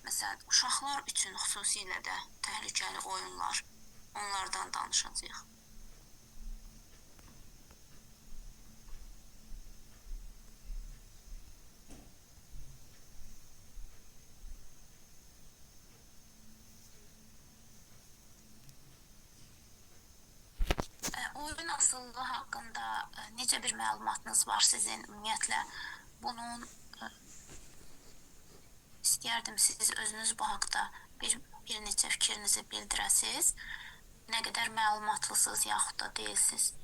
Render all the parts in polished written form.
Məsələn, uşaqlar üçün xüsusilə də təhlükəli oyunlar, onlardan danışacağıq. Oyun asılılığı haqqında necə bir məlumatınız var sizin ümumiyyətlə? Bunun istəyərdim siz özünüz bu haqda bir neçə fikrinizi bildirəsiz. Nə qədər məlumatlısınız yaxud da deyilsiniz.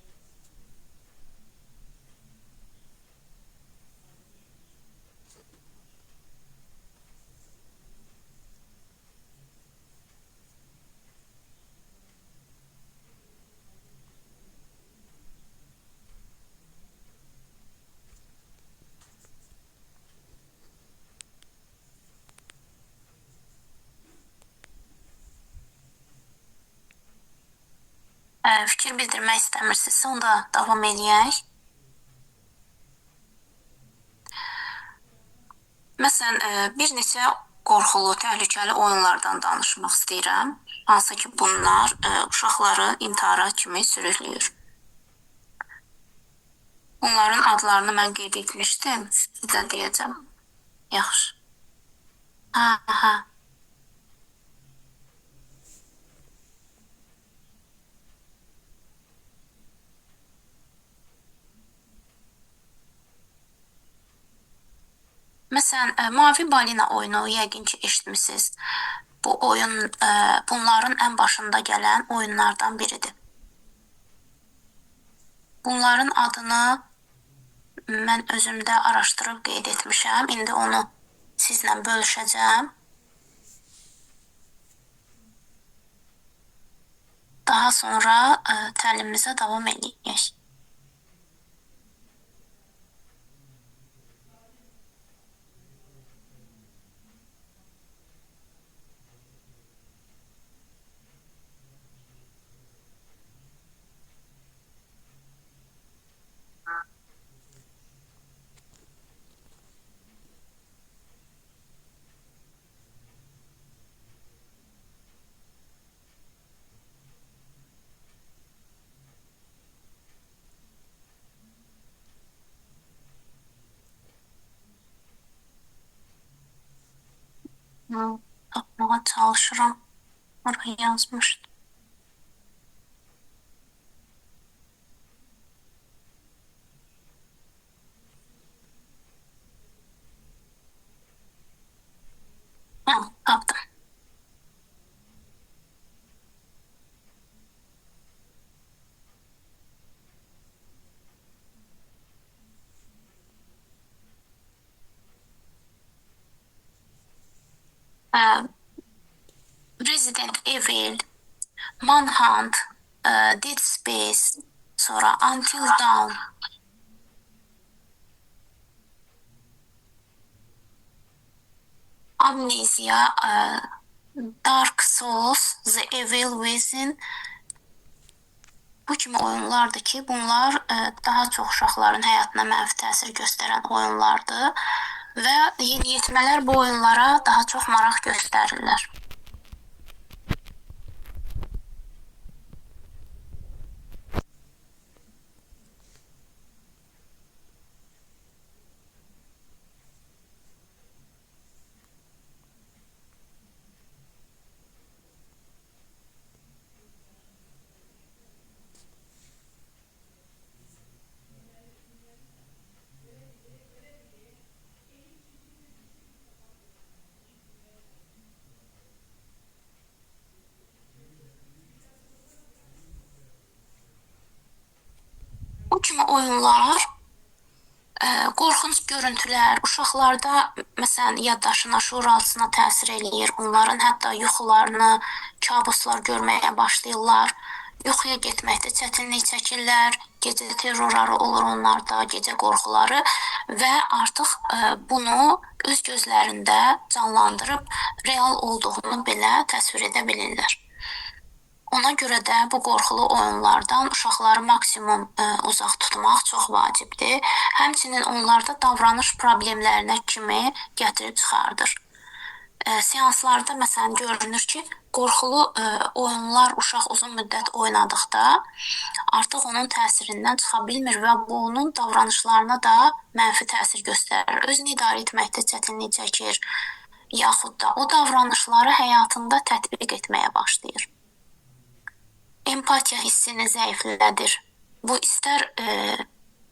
Fikir bildirmək istəmirsinizsə, onda davam eləyək. Məsələn, bir neçə qorxulu, təhlükəli oyunlardan danışmaq istəyirəm. Hansı ki, bunlar uşaqları intihara kimi sürükləyir. Bunların adlarını mən qeyd etmişdim. Sizə deyəcəm. Yaxşı. Hə, hə. Məsələn, Mavi Balina oyunu yəqin ki, eşitmisiniz. Bu oyun bunların ən başında gələn oyunlardan biridir. Bunların adını mən özümdə araşdırıb qeyd etmişəm. İndi onu sizlə bölüşəcəm. Daha sonra təlimimizə davam eləyək. Tapmağa çalışıram. Oraya yazmışdım. Hə, tapdım. Resident Evil, Manhunt, Dead Space, sonra Until Dawn. Amnesia, Dark Souls, The Evil Within. Bu kimi oyunlardır ki, bunlar daha çox uşaqların həyatına mənfi təsir göstərən oyunlardır və yeniyetmələr bu oyunlara daha çox maraq göstərirlər. Bu kimi oyunlar, qorxunc görüntülər uşaqlarda məsələn yaddaşına, şuuraltısına təsir eləyir. Onların hətta yuxularını, kabuslar görməyə başlayırlar. Yuxuya getməkdə çətinlik çəkirlər, gecə terrorları olur onlarda, gecə qorxuları və artıq bunu öz gözlərində canlandırıb real olduğunu belə təsvir edə bilirlər. Ona görə də bu qorxulu oyunlardan uşaqları maksimum uzaq tutmaq çox vacibdir. Həmçinin onlarda davranış problemlərinə kimi gətirib çıxardır. Seanslarda məsələn görünür ki, qorxulu oyunlar uşaq uzun müddət oynadıqda artıq onun təsirindən çıxa bilmir və bu onun davranışlarına da mənfi təsir göstərir. Özünü idarə etməkdə çətinlik çəkir, yaxud da o davranışları həyatında tətbiq etməyə başlayır. Empatiya hissini zəiflədir. Bu istər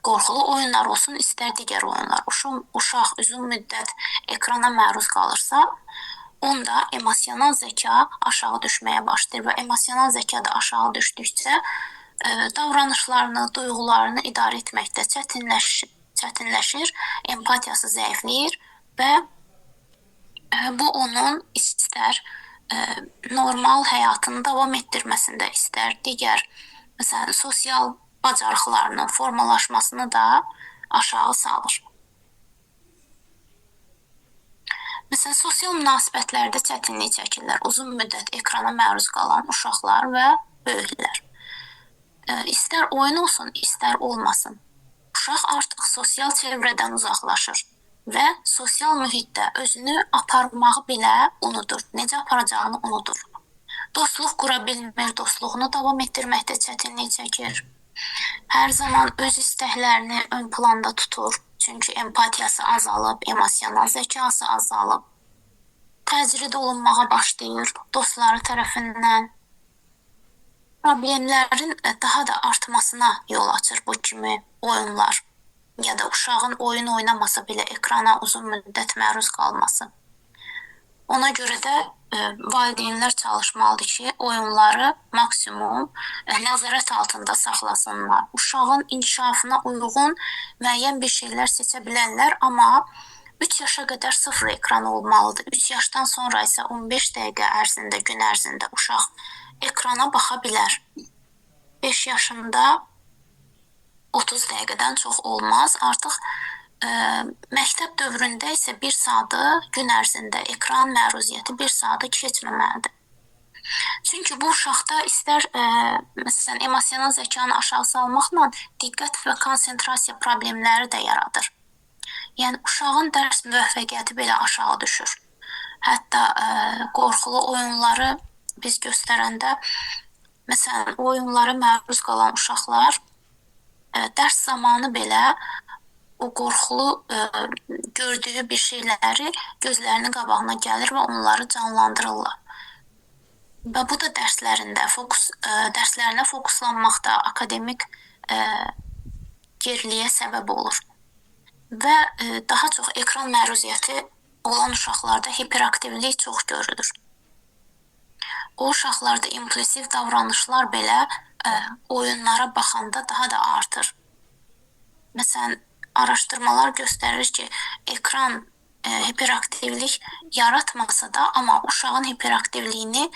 qorxulu oyunlar olsun, istər digər oyunlar. Uşaq uzun müddət ekrana məruz qalırsa, onda emosional zəka aşağı düşməyə başlayır və emosional zəka da aşağı düşdükcə davranışlarını, duyğularını idarə etməkdə çətinləşir, empatiyası zəifləyir və bu onun istər normal həyatını davam etdirməsində, istər digər, məsələn, sosial bacarıqlarının formalaşmasını da aşağı salır. Məsələn, sosial münasibətlərdə çətinlik çəkirlər. Uzun müddət ekrana məruz qalan uşaqlar və böyüklər. İstər oyun olsun, istər olmasın. Uşaq artıq sosial çevrədən uzaqlaşır və sosial mühitdə özünü aparmağı belə unudur. Necə aparacağını unudur. Dostluq qura bilmir, dostluğunu davam etdirməkdə çətinlik çəkir. Hər zaman öz istəklərini ön planda tutur. Çünki empatiyası azalıb, emosional zəkası azalıb. Təcrid olunmağa başlayır dostları tərəfindən. Problemlərin daha da artmasına yol açır bu kimi oyunlar. Ya da uşağın oyun oynamasa belə ekrana uzun müddət məruz qalması. Ona görə də valideynlər çalışmalıdır ki, oyunları maksimum nəzarət altında saxlasınlar. Uşağın inkişafına uyğun müəyyən bir şeylər seçə bilərlər, amma 3 yaşa qədər sıfır ekran olmalıdır. 3 yaşdan sonra isə 15 dəqiqə ərzində, gün ərzində uşaq ekrana baxa bilər. 5 yaşında 30 dəqiqədən çox olmaz. Artıq məktəb dövründə isə 1 saatı gün ərzində ekran məruziyyəti 1 saatı keçməməlidir. Çünki bu uşaqda istər məsələn, emosional zəkanı aşağı salmaqla diqqət və konsentrasiya problemləri də yaradır. Yəni uşağın dərs müvəffəqiyyəti belə aşağı düşür. Hətta qorxulu oyunları biz göstərəndə, məsələn, oyunlara məruz qalan uşaqlar dərs zamanı belə o qorxulu gördüyü bir şeyləri gözlərinin qabağına gəlir və onları canlandırırlar. Və bu da dərslərində, dərslərinə fokuslanmaqda akademik geriliyə səbəb olur. Və daha çox ekran məruziyyəti olan uşaqlarda hiperaktivlik çox görülür. O uşaqlarda impulsiv davranışlar belə oyunlara baxanda daha da artır. Məsələn, araşdırmalar göstərir ki, ekran hiperaktivlik yaratmasa da, amma uşağın hiperaktivliyini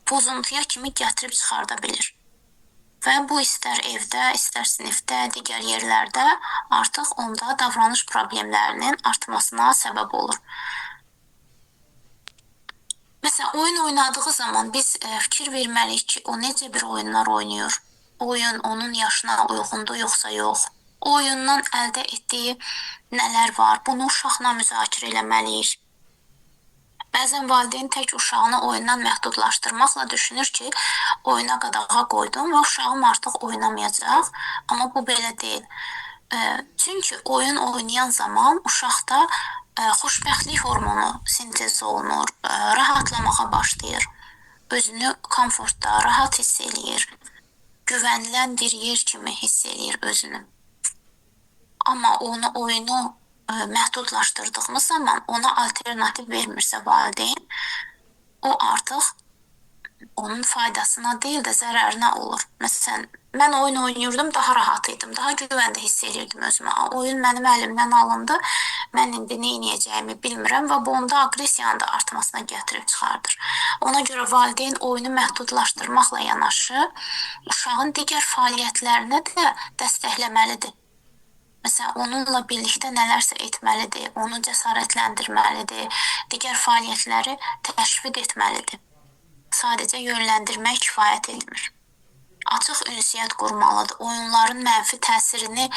pozuntuya kimi gətirib çıxarda bilir. Və bu istər evdə, istər sinifdə, digər yerlərdə artıq onda davranış problemlərinin artmasına səbəb olur. Məsələn, oyun oynadığı zaman biz fikir verməliyik ki, o necə bir oyunlar oynayır. Oyun onun yaşına uyğundur, yoxsa yox. O oyundan əldə etdiyi nələr var, bunu uşaqla müzakirə eləməliyik. Bəzən valideyn tək uşağını oyundan məhdudlaşdırmaqla düşünür ki, oyuna qadağa qoydum və uşağım artıq oynamayacaq. Amma bu belə deyil. Çünki oyun oynayan zaman uşaqda xoşbəxtlik hormonu sintez olunur, rahatlamağa başlayır, özünü komfortda, rahat hiss eləyir, güvənilən bir yer kimi hiss eləyir özünü. Amma onu oyunu məhdudlaşdırdığımız zaman ona alternativ vermirsə valideyn, o artıq onun faydasına deyil də zərərinə olur. Məsələn, mən oyun oynayırdım, daha rahat idim, daha güvəndə hiss edirdim özümü. Oyun mənim əlimdən alındı, mən indi nə edəcəyimi bilmirəm və bu onda aqressiyanın da artmasına gətirib çıxardır. Ona görə valideyn oyunu məhdudlaşdırmaqla yanaşı, uşağın digər fəaliyyətlərini də dəstəkləməlidir. Məsələn, onunla birlikdə nələrsə etməlidir, onu cəsarətləndirməlidir, digər fəaliyyətləri təşviq etməlidir. Sadəcə yönləndirmək kifayət etmir. Açıq ünsiyyət qurmalıdır, oyunların mənfi təsirini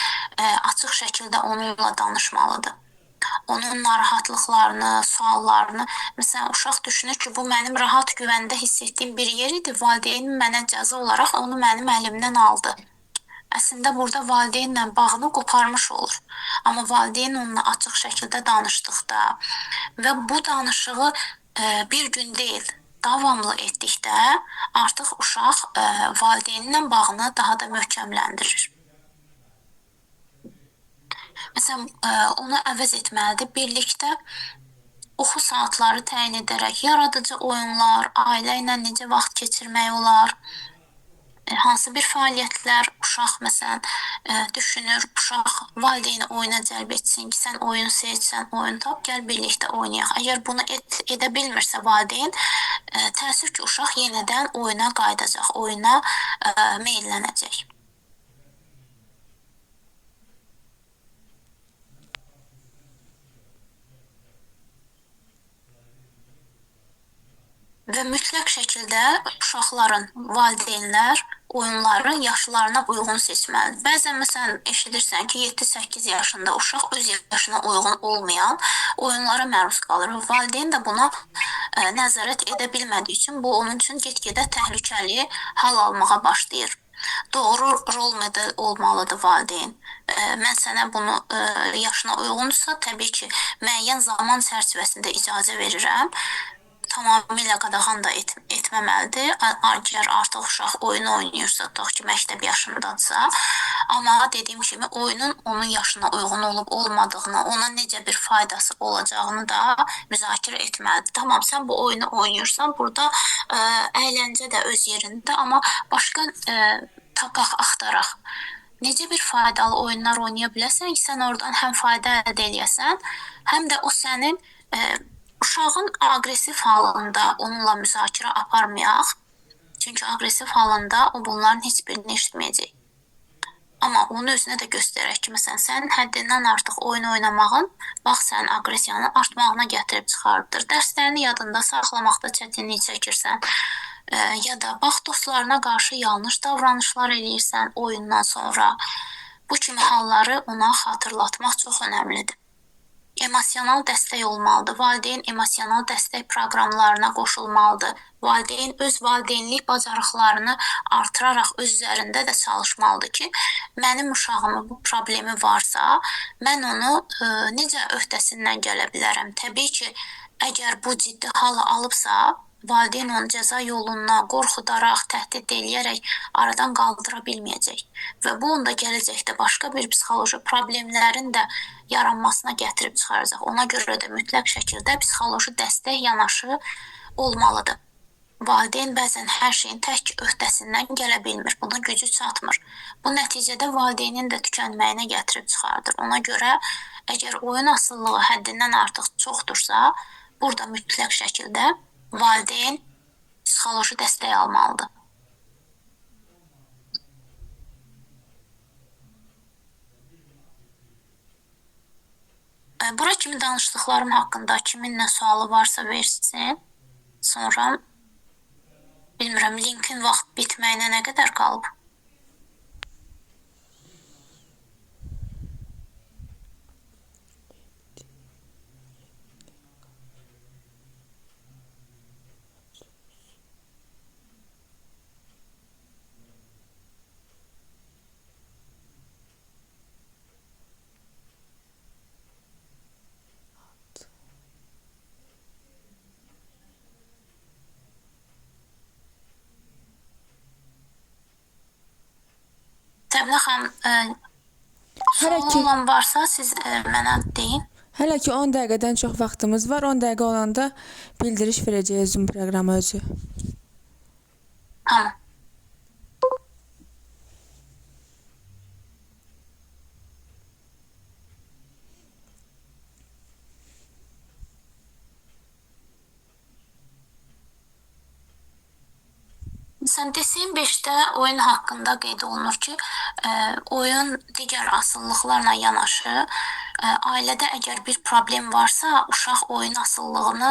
açıq şəkildə onunla danışmalıdır. Onun narahatlıqlarını, suallarını, məsələn, uşaq düşünür ki, bu mənim rahat, güvəndə hiss etdiyim bir yer idi. Valideynim mənə cəza olaraq onu mənim əlimdən aldı. Əslində burada valideynlə bağını qoparmış olur. Amma valideyn onunla açıq şəkildə danışdıqda və bu danışığı bir gün deyil, davamlı etdikdə artıq uşaq valideyninlə bağını daha da möhkəmləndirir. Məsələn, onu əvəz etməlidir. Birlikdə oxu saatları təyin edərək yaradıcı oyunlar, ailə ilə necə vaxt keçirmək olar, hansı bir fəaliyyətlər uşaq məsələn düşünür, uşaq valideyni oyuna cəlb etsin ki, sən oyun seç, sən oyun tap, gəl birlikdə oynayaq. Əgər bunu edə bilmirsə valideyn, təəssüf ki, uşaq yenidən oyuna qayıdacaq, oyuna meyllənəcək. Və mütləq şəkildə uşaqların, valideynlər oyunları yaşlarına uyğun seçməlidir. Bəzən məsələn eşidirsən ki, 7-8 yaşında uşaq öz yaşına uyğun olmayan oyunlara məruz qalır və valideyn də buna nəzarət edə bilmədiyi üçün bu onun üçün get-gedə təhlükəli hal almağa başlayır. Doğru rol model olmalıdır valideyn. Mən sənə bunu yaşına uyğunsa, təbii ki, müəyyən zaman çərçivəsində icazə verirəm. Tamamilə qadağan da etməməlidir. Əgər artıq uşaq oyun oynayırsa, tutaq ki, məktəb yaşındadırsa, amma dediyim kimi oyunun onun yaşına uyğun olub olmadığını, ona necə bir faydası olacağını da müzakirə etməlidir. Tamam, sən bu oyunu oynayırsan, burada əyləncə də öz yerində, amma başqa tapaq, axtaraq. Necə bir faydalı oyunlar oynaya biləsən ki, sən oradan həm fayda əldə eləyəsən, həm də o sənin uşağın aqressiv halında onunla müzakirə aparmayaq. Çünki aqressiv halında o bunların heç birini eşitməyəcək. Amma onun özünə də göstərək ki, məsələn, sənin həddindən artıq oyun oynamağın, bax, sənin aqressiyanın artmağına gətirib çıxardır. Dərslərini yadında saxlamaqda çətinlik çəkirsən, ya da bax, dostlarına qarşı yanlış davranışlar eləyirsən oyundan sonra. Bu kimi halları ona xatırlatmaq çox önəmlidir. Emosional dəstək olmalıdır. Valideyn emosional dəstək proqramlarına qoşulmalıdır. Valideyn öz valideynlik bacarıqlarını artıraraq öz üzərində də çalışmalıdır ki, mənim uşağımın bu problemi varsa, mən onu necə öhdəsindən gələ bilərəm? Təbii ki, əgər bu ciddi halı alıbsa, valideyn onu cəza yoluna qorxudaraq, təhdid eləyərək aradan qaldıra bilməyəcək. Və bu onda gələcəkdə başqa bir psixoloji problemlərin də yaranmasına gətirib çıxaracaq. Ona görə də mütləq şəkildə psixoloji dəstək yanaşı olmalıdır. Valideyn bəzən hər şeyin tək öhdəsindən gələ bilmir. Buna gücü çatmır. Bu nəticədə valideynin də tükənməyinə gətirib çıxardır. Ona görə əgər oyun asılılığı həddindən artıq çoxdursa, burada mütləq şəkildə valideyn psixoloji dəstək almalıdır. Bura kimi danışdıqlarım haqqında kimin nə sualı varsa versin. Sonra bilmirəm, linkin vaxt bitməyinə nə qədər qalıb? Səbinə xanım, Hələ sualı ki, olan varsa siz mənə deyin. Hələ ki 10 dəqiqədən çox vaxtımız var. 10 dəqiqə olanda bildiriş verəcəyik Zoom proqramı özü. Tamam. Məsələn, DSM-5-də oyun haqqında qeyd olunur ki, oyun digər asılılıqlarla yanaşı, ailədə əgər bir problem varsa, uşaq oyun asılılığını,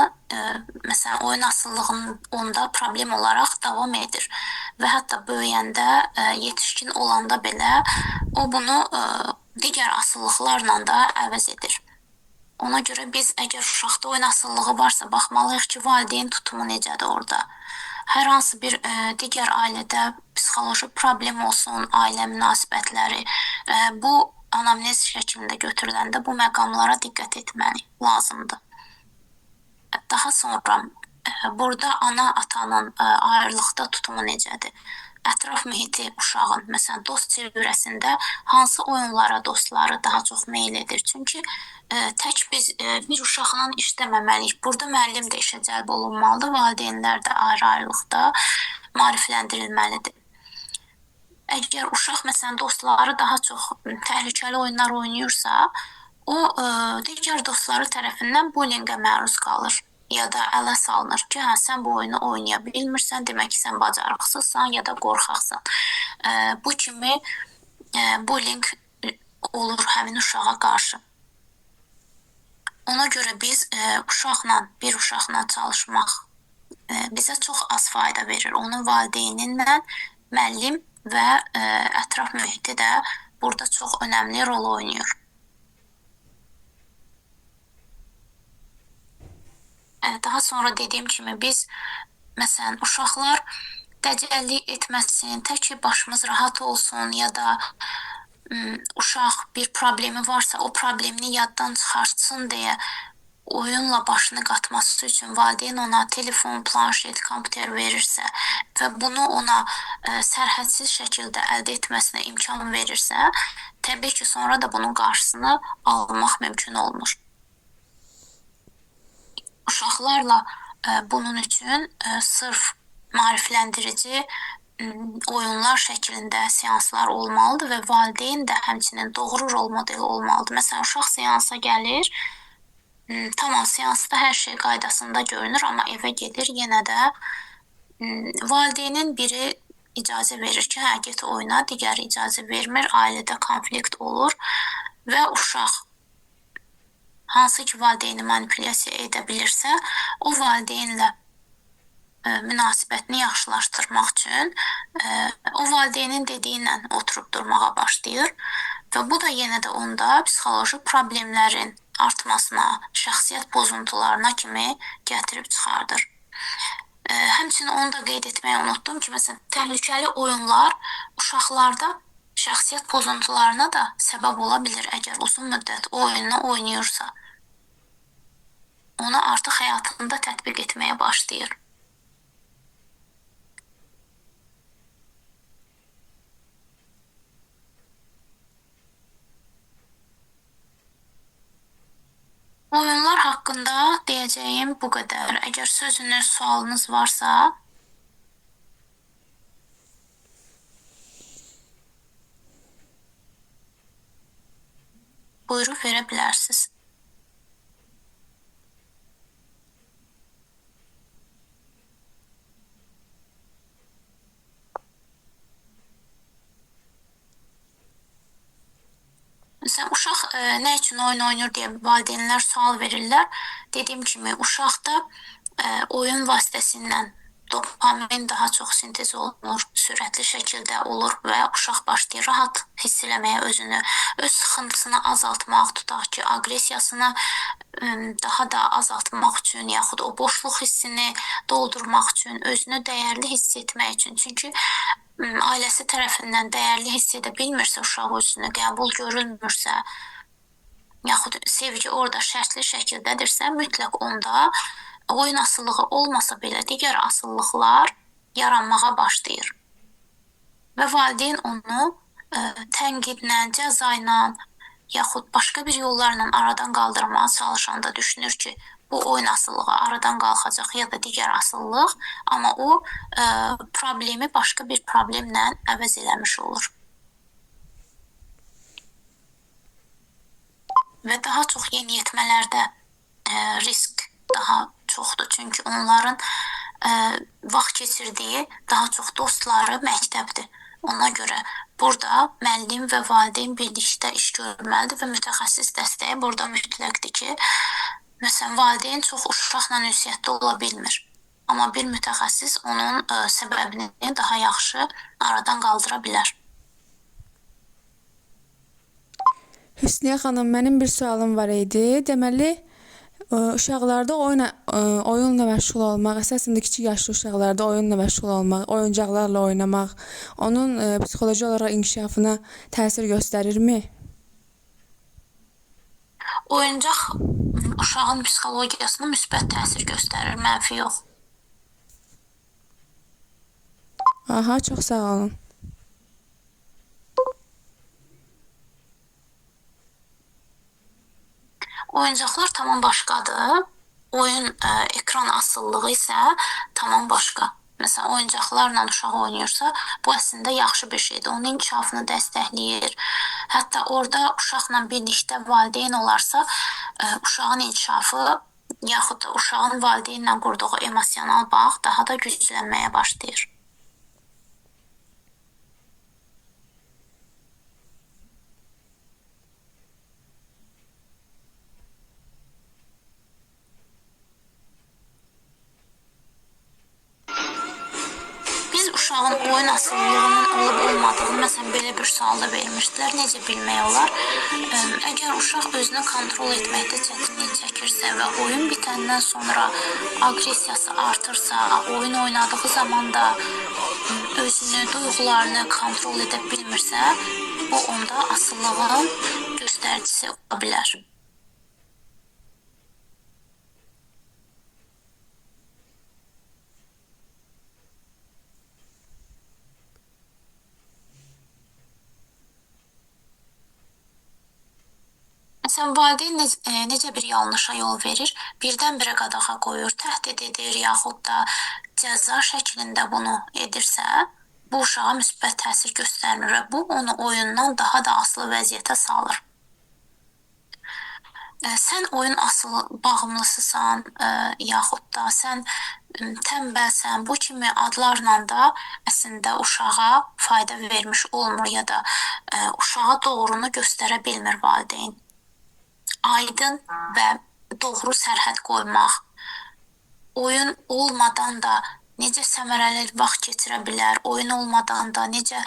məsələn, oyun asılılığının onda problem olaraq davam edir və hətta böyüyəndə, yetişkin olanda belə o bunu digər asılılıqlarla da əvəz edir. Ona görə biz əgər uşaqda oyun asılılığı varsa, baxmalıyıq ki, valideyn tutumu necədir orada. Hər hansı bir digər ailədə psixoloji problem olsun, ailə münasibətləri, bu anamnez şəklində götürüləndə bu məqamlara diqqət etməli lazımdır. Daha sonra burada ana-atanın ayrılıqda tutumu necədir? Ətraf mühiti uşağın, məsələn, dost çevrəsində hansı oyunlara dostları daha çox meyl edir? Çünki tək biz bir uşaqla işləməməliyik. Burada müəllim də işə cəlb olunmalıdır, valideynlər də ayrı-ayrılıqda maarifləndirilməlidir. Əgər uşaq, məsələn, dostları daha çox təhlükəli oyunlar oynayırsa, o digər dostları tərəfindən bullyinqə məruz qalır ya da ələ salınır ki, hə, sən bu oyunu oynaya bilmirsən, demək ki, sən bacarıqsızsan ya da qorxaqsan. Bu kimi bullying olur həmin uşağa qarşı. Ona görə biz uşaqla, bir uşaqla çalışmaq bizə çox az fayda verir. Onun valideyninlə müəllim və ətraf mühiti də burada çox önəmli rol oynayır. Daha sonra dediyim kimi biz, məsələn, uşaqlar dəcəllik etməsin, tək ki başımız rahat olsun ya da uşaq bir problemi varsa o problemini yaddan çıxartsın deyə oyunla başını qatması üçün valideyn ona telefon, planşet, kompüter verirsə və bunu ona sərhədsiz şəkildə əldə etməsinə imkan verirsə, təbii ki, sonra da bunun qarşısını almaq mümkün olmur. Uşaqlarla bunun üçün sırf maarifləndirici oyunlar şəklində seanslar olmalıdır və valideyn də həmçinin doğru rol modeli olmalıdır. Məsələn, uşaq seansa gəlir, tamam, seansda hər şey qaydasında görünür, amma evə gedir, yenə də valideynin biri icazə verir ki, hə, get oyna, digəri icazə vermir, ailədə konflikt olur və uşaq hansı ki valideyni manipulyasiya edə bilirsə, o valideynlə münasibətini yaxşılaşdırmaq üçün o valideynin dediyi ilə oturub durmağa başlayır və bu da yenə də onda psixoloji problemlərin artmasına, şəxsiyyət pozuntularına kimi gətirib çıxardır. Həmçinin onu da qeyd etməyi unutdum ki, məsələn, təhlükəli oyunlar uşaqlarda şəxsiyyət pozuntularına da səbəb ola bilir, əgər uzun müddət o oyunu oynayırsa. Onu artıq həyatında tətbiq etməyə başlayır. Oyunlar haqqında deyəcəyim bu qədər. Əgər sözünüz, sualınız varsa... Buyurub verə bilərsiniz. Məsələn, uşaq nə üçün oyun oynayır deyə valideynlər sual verirlər. Dediyim kimi, uşaqda oyun vasitəsindən dopamin daha çox sintez olunur, sürətli şəkildə olur və uşaq başlayır rahat hiss eləməyə özünü, öz sıxıntısını azaltmaq, tutaq ki, aqressiyasını daha da azaltmaq üçün, yaxud o boşluq hissini doldurmaq üçün, özünü dəyərli hiss etmək üçün. Çünki ailəsi tərəfindən dəyərli hiss edə bilmirsə, uşaq özünü qəbul görülmürsə, yaxud sevgi orada şərtli şəkildədirsə, mütləq onda oyun asılılığı olmasa belə digər asılılıqlar yaranmağa başlayır. Və valideyn onu tənqidlə, cəza ilə, yaxud başqa bir yollarla aradan qaldırmağa çalışanda düşünür ki, bu oyun asılılığı aradan qalxacaq ya da digər asılılıq, amma o problemi başqa bir problemlə əvəz eləmiş olur. Və daha çox yeniyetmələrdə risk daha çoxdur. Çünki onların vaxt keçirdiyi daha çox dostları məktəbdir. Ona görə burada müəllim və valideyn birlikdə iş görməlidir və mütəxəssis dəstəyi burada mütləqdir ki, məsələn, valideyn çox uşaqla ünsiyyətdə ola bilmir. Amma bir mütəxəssis onun səbəbini daha yaxşı aradan qaldıra bilər. Hüsniyə xanım, mənim bir sualım var idi. Deməli, uşaqlarda oyunla məşğul olmaq, əsasən də kiçik yaşlı uşaqlarda oyunla məşğul olmaq, oyuncaqlarla oynamaq, onun psixoloji olaraq inkişafına təsir göstərirmi? Oyuncaq uşağın psixologiyasına müsbət təsir göstərir, mənfi yox. Aha, çox sağ olun. Oyuncaqlar tamam başqadır. Oyun ekran asılılığı isə tamam başqa. Məsələn, oyuncaqlarla uşaq oynayırsa, bu əslində yaxşı bir şeydir. Onun inkişafını dəstəkləyir. Hətta orada uşaqla birlikdə valideyn olarsa, uşağın inkişafı yaxud da uşağın valideynlə qurduğu emosional bağ daha da güclənməyə başlayır. Biz uşağın oyun asılılığının olub olmadığını, məsələn, belə bir sual da vermişdilər. Necə bilmək olar? Əgər uşaq özünü kontrol etməkdə çətinlik çəkirsə və oyun bitəndən sonra aqressiyası artırsa, oyun oynadığı zaman da özünü, duyğularını kontrol edə bilmirsə, bu onda asılılığın göstəricisi ola bilər. Məsələn, valideyn necə bir yanlışa yol verir? Birdən-birə qadağa qoyur, təhdid edir, yaxud da cəza şəklində bunu edirsə, bu uşağa müsbət təsir göstərmir və bu onu oyundan daha da asılı vəziyyətə salır. Sən oyun asılı bağımlısısan, yaxud da sən tənbəlsən, bu kimi adlarla da əslində uşağa fayda vermiş olmur ya da uşağa doğrunu göstərə bilmir valideyn. Aydın və doğru sərhəd qoymaq, oyun olmadan da necə səmərəli vaxt keçirə bilər, oyun olmadan da necə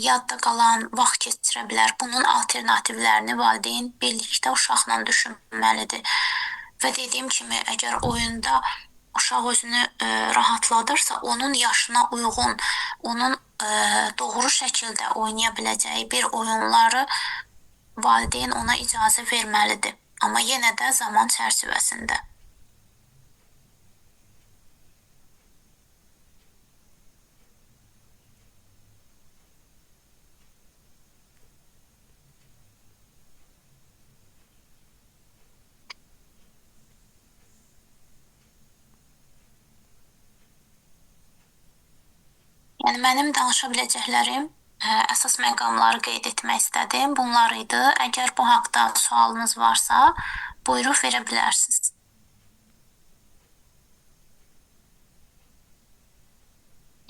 yadda qalan vaxt keçirə bilər, bunun alternativlərini valideyn birlikdə uşaqla düşünməlidir. Və dediyim kimi, əgər oyunda uşaq özünü rahatladırsa, onun yaşına uyğun, onun doğru şəkildə oynaya biləcəyi bir oyunları valideyn ona icazə verməlidir. Amma yenə də zaman çərçivəsində. Yəni mənim danışa biləcəklərim, əsas məqamları qeyd etmək istədim. Bunlar idi. Əgər bu haqda sualınız varsa, buyurub verə bilərsiniz.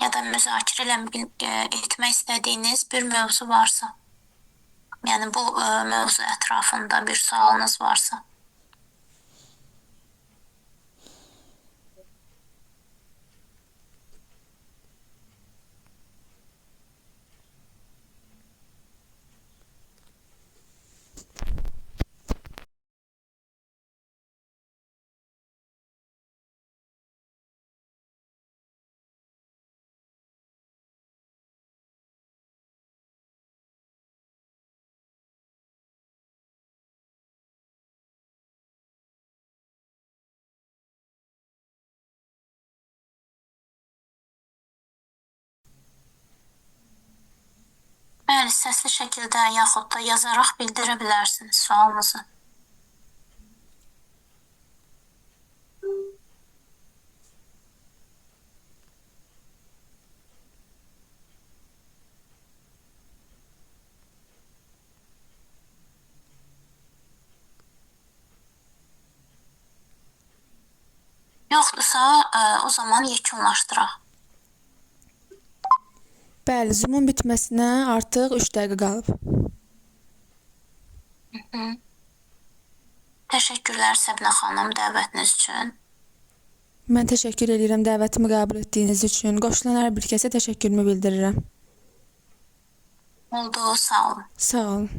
Ya da müzakirə etmək istədiyiniz bir mövzu varsa. Yəni bu mövzu ətrafında bir sualınız varsa. Bəli, səsli şəkildə yaxud da yazaraq bildirə bilərsiniz sualınızı. Yoxdursa, o zaman yekunlaşdıraq. Bəli, Zoom-un bitməsinə artıq 3 dəqiqə qalıb. Hı. Təşəkkürlər Səbinə xanım dəvətiniz üçün. Mən təşəkkür edirəm dəvətimi qəbul etdiyiniz üçün. Qoşulan hər bir kəsə təşəkkürümü bildirirəm. Oldu, sağ olun. Sağ olun.